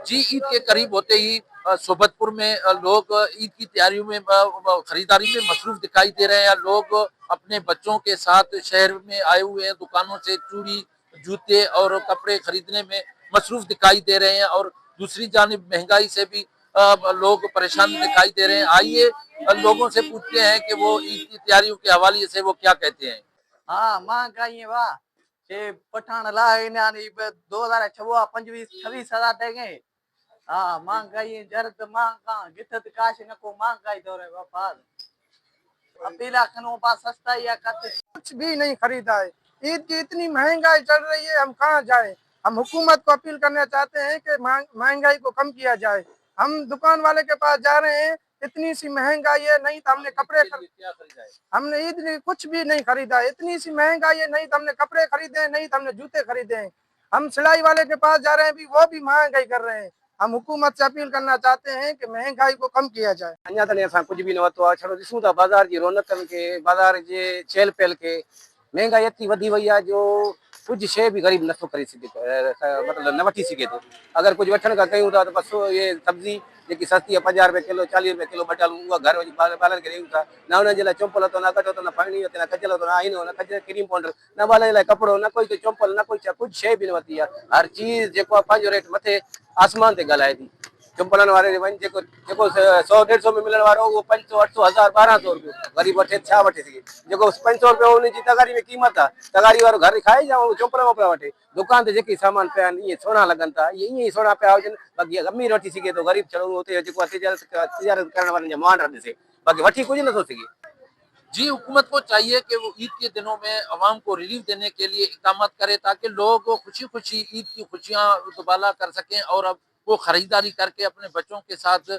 जी ईद के करीब होते ही सोबतपुर में लोग ईद की तैयारियों में खरीदारी में मसरूफ दिखाई दे रहे हैं। लोग अपने बच्चों के साथ शहर में आए हुए हैं, दुकानों से चूड़ी, जूते और कपड़े खरीदने में मसरूफ दिखाई दे रहे हैं और दूसरी जानिब महंगाई से भी लोग परेशान दिखाई दे रहे हैं। आइए, लोगों से पूछते हैं कि वो ईद की तैयारियों के हवाले से वो क्या कहते हैं। हाँ, महंगाई है वाह, ये पठान लाए ना नहीं, 2026 25 26,000 देंगे। हाँ, महंगाई है, जरद महंगा गिथत काश न को महंगाई दो रे बापा। अपीला खनो पास सस्ता या कत। कुछ भी नहीं खरीदा है। ईद की इतनी महंगाई चल रही है, हम कहाँ जाएं? हम हुकूमत को अपील करना चाहते हैं कि महंगाई को कम किया जाए। हम दुकान वाले के पास जा रहे हैं, इतनी सी महंगाई है, नहीं तो हमने कपड़े क्या खरीदा है? हमने ईद में कुछ भी नहीं खरीदा है। इतनी सी महंगाई है, नहीं तो हमने कपड़े खरीदे हैं, नहीं तो हमने जूते खरीदे हैं। हम सिलाई वाले के पास जा रहे हैं भी, वो भी महंगाई कर रहे हैं। हम हुकूमत से अपील करना चाहते हैं कि महंगाई को कम किया जाए। अञा ताईं असां कुझु बि न वरितो आहे। छड़ो ॾिसूं था बाज़ार जी रौनकनि खे, बाज़ार जे चहल पहल खे। महंगाई एतिरी वधी वई आहे जो कुझु शइ बि ग़रीब नथो करे सघे, मतिलबु न वठी सघे थो। अगरि कुझु वठण खां कयूं था त बसि इहे सब्ज़ी जेकी सस्ती आहे, 50 रुपए किलो, 40 रुपए किलो, ॿ डालूं उहा घर वञी ॿारनि खे ॾियूं था। न हुननि जे लाइ चोंपल अथो, न कटो अथो, न फणी अथो, न कजल अथो, न आईनो, न कजल क्रीम पाउडर, न ॿारनि जे लाइ कपिड़ो, न कोई चोंपल, न कोई कुझु शइ बि न वरिती आहे। हर चीज़ जेको आहे पंहिंजो रेट मथे आसमान ते ॻाल्हाए थी। चंपलनि वारे वञ, जेको जेको 100 150 में मिलण वारो, उहो 500, 800, 1000, 1200 रुपयो। ग़रीब वठे छा वठे सघे? जेको 500 रुपयो, हुन जी तगारी में क़ीमत आहे। तगारी वारो घर खाए या चोंपल वोपला वठे? दुकान ते जेके सामान पिया आहिनि, इहे सोना लॻनि था, इहे ईअं ई सोना पिया हुजनि। बाक़ी अमीर वठी सघे थो, ग़रीब छड़ो हुते जेको आहे तिजारत तिजारत करण वारनि जा मुहांडा ॾिसे, बाक़ी वठी कुझु नथो सघे। जी, हुकूमत को चाहिए कि वो ईद के दिनों में अवाम को रिलीफ देने के लिए इकदाम करे, ताकि लोग खुशी खुशी ईद की खुशियां दुबाला कर सकें और अब वो खरीदारी करके अपने बच्चों के साथ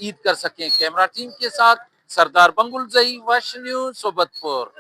ईद कर सकें। कैमरा टीम के साथ सरदार बंगुलजई, वश न्यूज, सोबतपुर।